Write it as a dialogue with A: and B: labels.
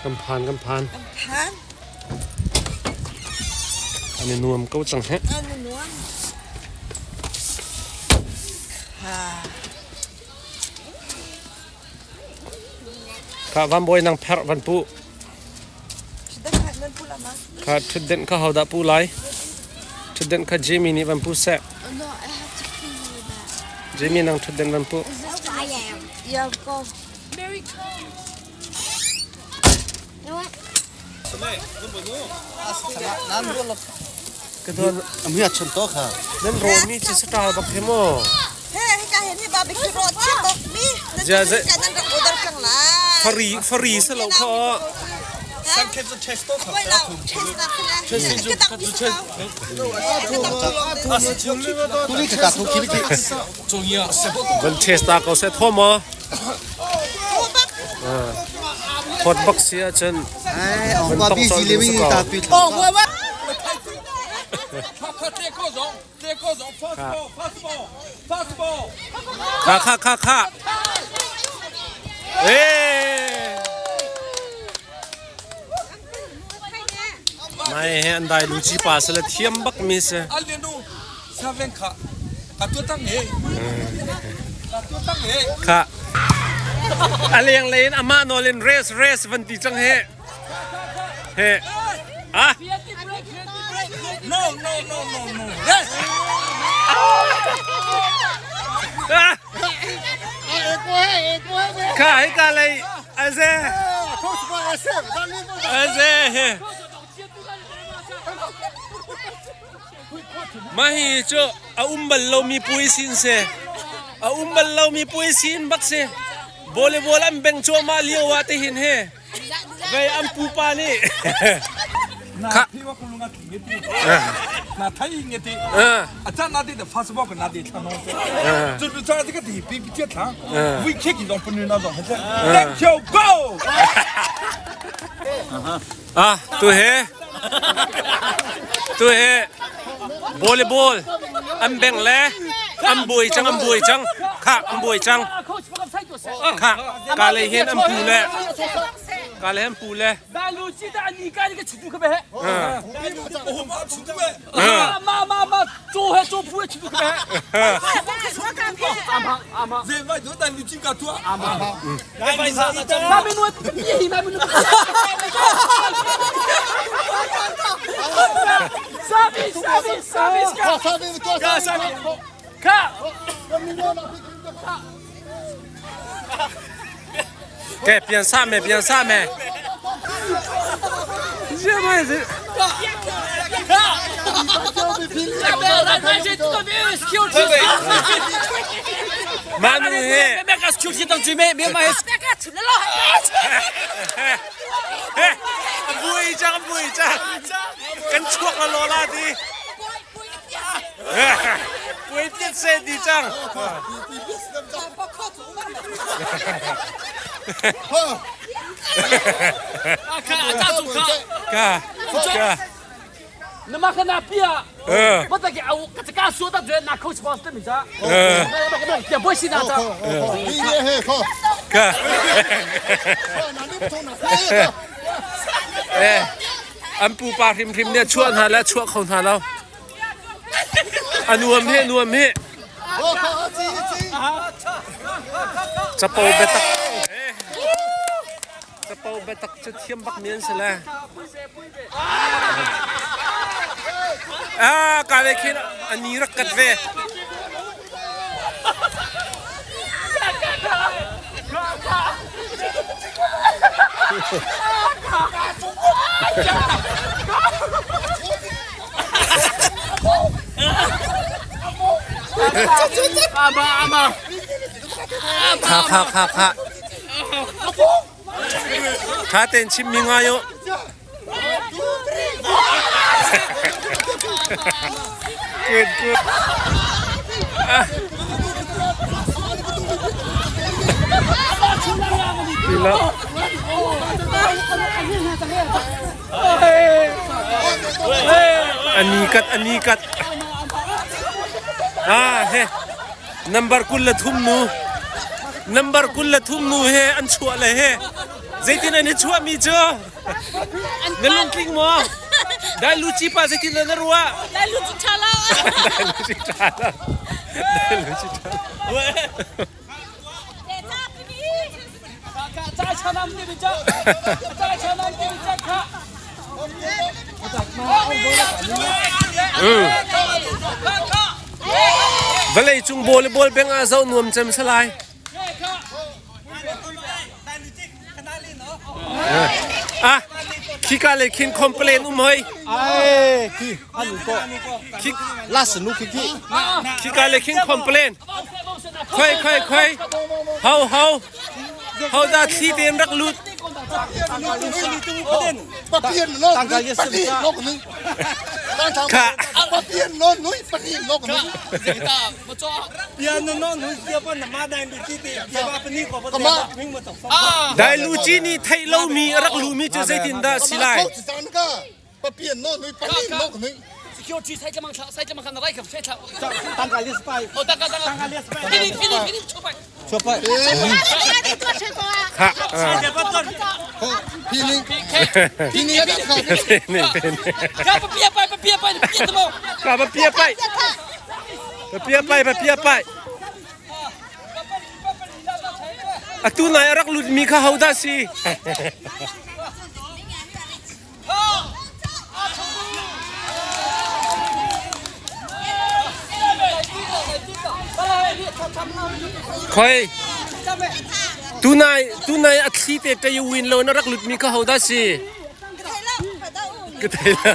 A: Kan phan kan phan.
B: Kan phan.
A: An i nuam ko cang heh.
B: An i nuam. Ha.
A: Kha van bawi nang pherh van pu. Kha ṭhutdenh kha hodah pu lai? Ṭhutdenh kha Jimmy nih van pu seh.
B: No, I have to clean all that.
A: Jimmy nang ṭhutdenh van pu.
B: I am. Yeah, go. Mary come. You know what?
A: Ka tuan
C: Amia chun to kha.
A: Nan rawmi ci saṭal bak hi maw?
B: He, hika hin hi barbecue rawt chi bak mi. Nan
A: Zia ze-
B: kan nan rak order cang lai.
A: Fari fari sa lo kha.
B: Koi lo, chest na khana. Ka tak mi sa
C: Tuli ka thu khi khi.
A: Van test ta ko se tho maw? Thawt bak si ahcun
C: Ai, ong pa busy le mi ta pi
B: Oh, wa wa.
A: Kha kha kha kha. Eh. Mai he an dai lu chi pa se le thiam bak mi se. Kha. A leng lei in amah nawl in race race van ti cang he. He. Ah.
D: No, no, no, no, no. Yes.
A: Ah. Kha hei ka lei aze. Aze. Mah hi cu a um bal lomi puaisin si. A um bal lomi puaisin bak si. Volleyball an beng cuahmah lio ah tihin hi vei an pupa nih
D: Na thi wa kulunga tling ti. Na thai nge ti. A cha na ti the fast ball na ti thang no. Chu chu cha ti ka ti pi pi che thang. We kick dong pun na dong. Thank you go.
A: Ah, tu he tu he volleyball an beng le an buai cang an buai cang kha an buai cang kha ka lei hin an pu le ka lei an pu le
D: Ma ma ma cho he cho phu he chu ka he ma
A: ကဲပြန်စမယ်ပြန်စမယ်ရမိုင်းစမနူဟဲ အဘွေချางဘွေချางกันชวกละโลลาดีပွေပြစ်စေဒီချางကက
E: 那么看那边，
A: เออ
E: 我这个我这个说到这拿口气包是没啥，
A: เออ
E: 那个弄点不行那个。
A: ကเอออันปูปลาทิมทิมเนี่ยชวนหาแล้วชวนเขาหาเราอันนวมเฮนวมเฮจะโปเบตักจะโปเบตักจะเทียมบักเมียนเสร็จ Ah, ka le khin ani rak kat ve. Kha kha kha kha. Kha ten chim mi nga yo. Good good. Ah. Pila. Ani kat ani kat. Ah he. Number kul le thum nu. Number kul le thum nu he an chuah le he. Zeitin an i chuahmi cu? Na lungtling maw? Dai Luci pa zeitin na ruah?
B: Dai Luci ṭha lo.
A: Dai Luci ṭha lo. Dai Luci ṭha lo. Vawlei cung volleyball beng ah zoh nuam cem salai. Ah, khika le khin complain um hoi.
C: Ai, khi an ko.
A: Khi
C: Last nu khi khi.
A: khika le khin complain. Khoi khoi khoi. Ho ho. Ho da thli ten rak lut. Kha. Dai lu ci nih theih lomi a rak lumi cu zeitindah si lai?
E: Security sai tlamang thla sai tlamang khan rai kha sai thla.
C: Tangka lis pai.
E: Oh tangka tangka. Fini fini fini chupai.
C: Chupai.
A: Kha.
C: Pini. Pini.
A: Pini pini.
E: Ka pa pia pai pa pia pai pia tamo.
A: Ka pa pia pai. Pa pia pai pa pia pai. Atu nai a rak lutmi kha ho dah si? Khoi tunai tunai a thli te ṭai win lo na rak lutmi kha ho dah si? Ka thei lo.